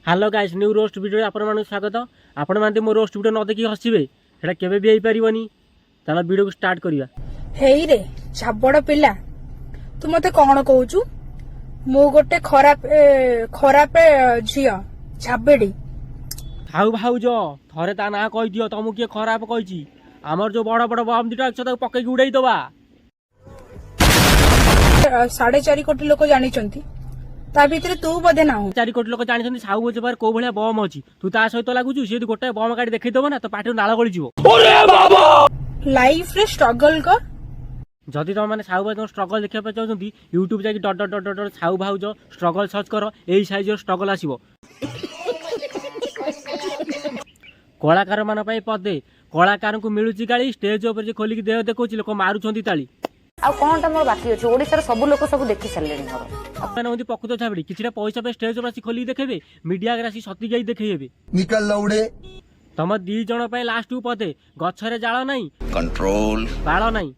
Hello guys, new roast ଭିଡ଼ିଓରେ ଆପଣମାନଙ୍କୁ ସ୍ୱାଗତ। ଆପଣମାନେ ଯଦି ମୋ ରୋଷ୍ଟ ଭିଡ଼ିଓ ନ ଦେଖିକି ହସିବେ, ସେଇଟା କେବେ ବି ହେଇପାରିବନି। ତାହେଲେ ଭିଡ଼ିଓକୁ ଷ୍ଟାର୍ଟ କରିବା। ହେଇରେ ଝାବଡ ପିଲା, ତୁ ମତେ କଣ କହୁଛୁ? ମୁଁ ଗୋଟେ ଖରାପ ଖରାପ ଝିଅ, ଝାବେଡି। ଥାଉ ଭାଉଜ, ଥରେ ତା ନାଁ କହିଦିଅ। ତମକୁ କିଏ ଖରାପ କହିଛି? ଆମର ଯୋଉ ବଡ଼ ବଡ଼ ବମ୍ ଦିଟା ଅଛି, ତାକୁ ପକେଇକି ଉଡେଇ ଦବା। 4.5 କୋଟି ଲୋକ ଜାଣିଛନ୍ତି, ତା ଭିତରେ ତୁ ବୋଧେ ନାହୁଁ। 4 କୋଟି ଲୋକ ଜାଣିଛନ୍ତି ସାହୁ ଭାଉଜ ପାଖରେ କୋଉ ଭଳିଆ ବମ୍ ଅଛି। ତୁ ତା ସହିତ ଲାଗୁଛୁ? ସେ ଯଦି ଗୋଟେ ବମ୍ କାଢି ଦେଖେଇଦବ ନା, ତ ପାଟିରୁ ନାଳ ଗଳିଯିବ। ଲାଇଫରେ ଷ୍ଟ୍ରଗଲ କର। ଯଦି ତମେ ମାନେ ସାହୁ ଭାଉଜଙ୍କ ଷ୍ଟ୍ରଗଲ ଦେଖିବା ପାଇଁ ଚାହୁଁଛନ୍ତି, ୟୁଟ୍ୟୁବ ଯାଇକି dot dot dot dot Sahu ଭାଉଜ ଷ୍ଟ୍ରଗଲ ସର୍ଚ୍ଚ କର, ଏଇ ସାଇଜର ଷ୍ଟ୍ରଗଲ ଆସିବ। କଳାକାରମାନଙ୍କ ପାଇଁ ପଦେ। କଳାକାରଙ୍କୁ ମିଳୁଛି ଗାଳି, ଷ୍ଟେଜ ଉପରେ ଯେ ଖୋଲିକି ଦେହ ଦେଖଉଛି, ଲୋକ ମାରୁଛନ୍ତି ତାଳି। ଆଉ କଣଟା ମୋର ବାକି ଅଛି? ଓଡିଶାର ସବୁ ଲୋକ ସବୁ ଦେଖି ସାରିଲେଣି ମୋର। ମାନେ ହୁଅନ୍ତି ପ୍ରକୃତ ଛାବିଡ଼ି। କିଛିଟା ପଇସା ପାଇଁ ଷ୍ଟେଜ ଉପରେ ଆସି ଖୋଲିକି ଦେଖେଇବେ, ମିଡିଆ ଆଗରେ ଆସି ସତୀ ଗାଇ ଦେଖେଇବେ। निकल लौड़े। ତମ ଦି ଜଣ ପାଇଁ ଲାଷ୍ଟକୁ ପଦେ। ଗଛରେ ଜାଳ ନାହିଁ, कंट्रोल। ବାଳ ନାହିଁ।